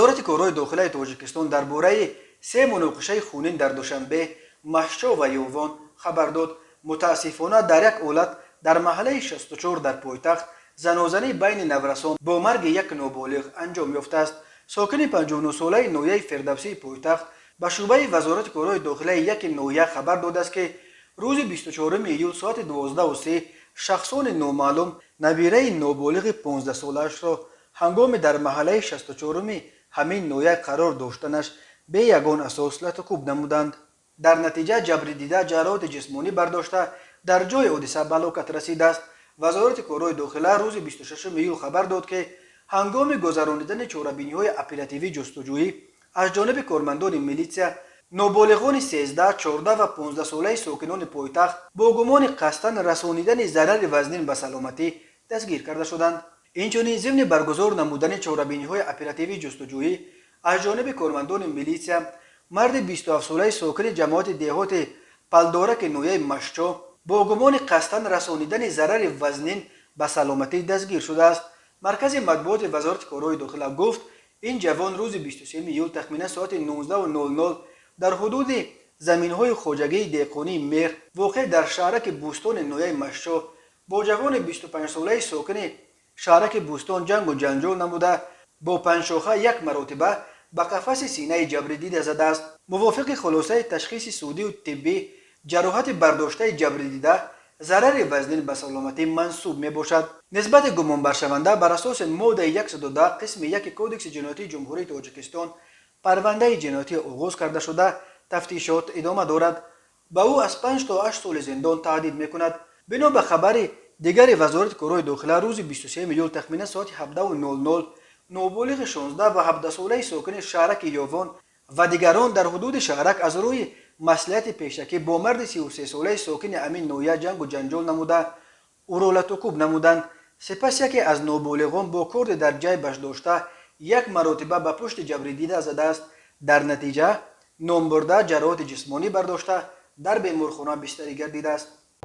Вазорати корҳои дохилаи Тоҷикистон дар бораи се муноқишаи хунин дар Душанбе, Машчо ва Ёвон хабар дод. Мутаассифона, дар як ҳолат дар маҳаллаи 64 дар пойтахт занозанӣ байни наврасон бо марги як ноболиғ анҷом ёфтааст. Сокини 59-солаи ноҳияи Фирдавсии пойтахт ба шӯъбаи Вазорати корҳои дохилаи яки ноҳия хабар додааст, ки рӯзи 24 июл соати 12:30 шахсони номаълум набираи ноболиғи 15-солаашро ҳангоми дар маҳаллаи 64-уми ҳамин ноҳия қарор доштанаш бе ягон асос латукӯб намуданд. Дар натиҷа ҷабрдида ҷароҳати ҷисмонӣ бардошта, дар ҷои ҳодиса ба ҳалокат расидааст. Вазорати корҳои дохила рӯзи 26 июл хабар дод, ки ҳангоми гузаронидани чорабиниҳои оперативӣ ҷустуҷӯӣ аз ҷониби кормандони милитсия ноболиғони 13, 14 ва 15-солаи сокинони пойтахт бо гумони қасдан расонидани зарари вазнин ба саломатӣ дастгир карда шуданд. Инчунин, зимни баргузор намудани чорабиниҳои оперативӣ ҷустуҷӯӣ аз ҷониби кормандони милитсия марди 27-солаи сокини ҷамоати деҳоти Палдораки ноҳияи Машчо бо гумони қасдан расонидани зарари вазнин ба саломатӣ дастгир шудааст. Маркази матбуоти Вазорати корҳои дохила гуфт, ин ҷавон рӯзи 23 июл тахминан соати 19:00 дар ҳудуди заминҳои хоҷагии деҳқонии Меҳр, воқеъ дар шаҳраки Бӯстони ноҳияи Машчо, бо ҷавони 25-солаи сокини шаҳраки Бӯстон ҷангу ҷанҷол намуда, бо панҷшоха як маротиба ба қафаси синаи ҷабрдида задааст. Мувофиқи хулосаи ташхиси судию тиббӣ, ҷароҳати бардоштаи ҷабрдида зарари вазнин ба саломатӣ мансуб мебошад. Нисбати гумонбаршаванда бар асоси моддаи 110 қисми 1 Кодекси ҷиноятии Ҷумҳурии Тоҷикистон парвандаи ҷиноятӣ оғоз карда шуда, тафтишот идома дорад. Ба ӯ аз 5 то 8 соли зиндон таҳдид мекунад. Бино ба хабари дигари Вазорати корҳои дохила, рӯзи 23 июл тахминан соати 17:00 ноболиғи 16 ва 17-солаи сокини шаҳраки Ёвон ва дигарон дар ҳудуди шаҳрак аз рӯи маслиҳати пешакӣ бо марди 33-солаи сокини ҳамин ноҳия ҷангу ҷанҷол намуда, ӯро латукӯб намуданд. Сипас яке аз ноболиғон бо корди дар ҷайбаш дошта як маротиба ба пушти ҷабрдида задааст. Дар натиҷа номбурда ҷароҳати ҷисмонӣ бардошта, дар беморхона бистарӣ гардидааст.